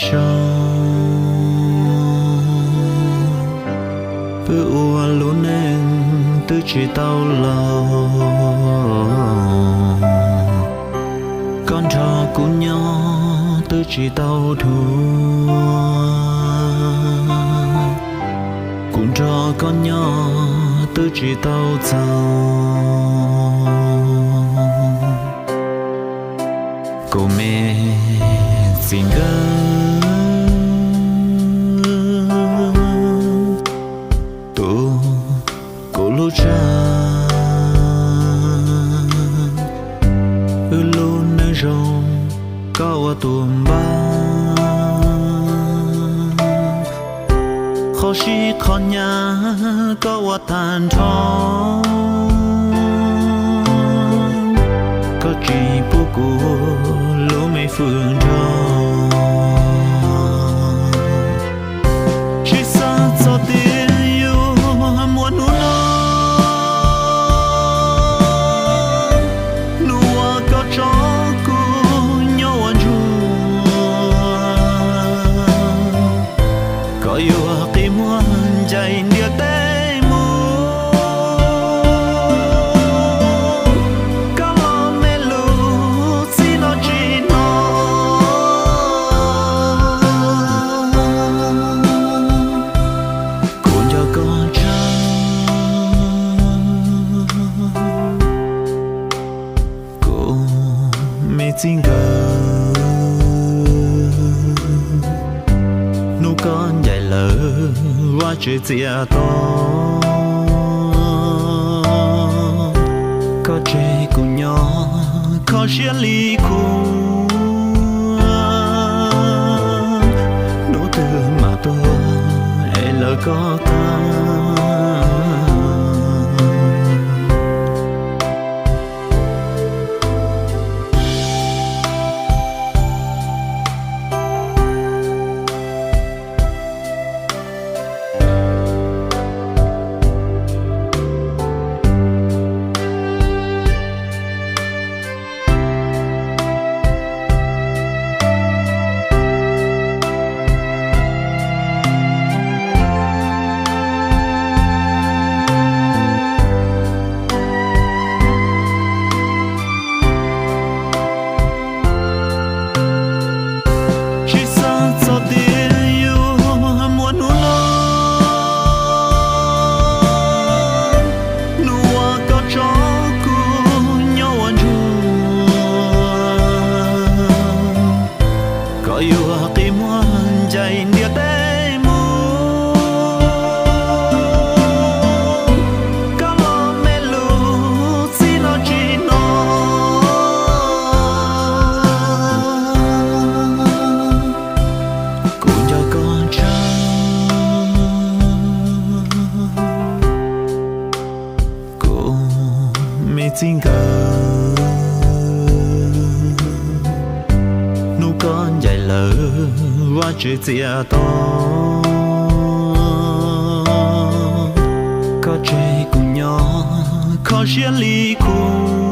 Tsaug, wb ua lub neej twb tsis tau laus, koj nrog kuv nyob twb tsis tau dhuav, kuv nrog koj nyob twb tsis tau txaus. Kuv me txiv nkawd, tu kuv lub tsaug, wb lub neej zoo koj ua tus npaj, qhov sib qhov nyab koj ua tag nrho, koj tsis pub kuv lub me hwj nrog. Tsis xav txog tias yuav muaj hnub no, hnub uas koj tso kuv nyob ua ntsuag, koj yuav qi muag ncaim ntiaj teb mus, koj los me lus txib no tsis hnov, kuv nco koj tshaj. Kuv me txiv nkawd, hnub koj ncaim lawv vaj tse txias to, koj tseg kuv nyob kho siab li khuv, hnub twg mam tuag es lawv koj tag. Tsis xav txog tias yuav muaj hnub no, hnub uas koj tso kuv nyob ua ntsuag, koj yuav qi muag ncaim ntiaj teb mus, koj los me lus txib no tsis hnov, kuv nco koj tshaj. Kuv me txiv nkawd, hnub koj ncaim lawv vaj tse txias to, koj tseg kuv nyob kho siab li khuv,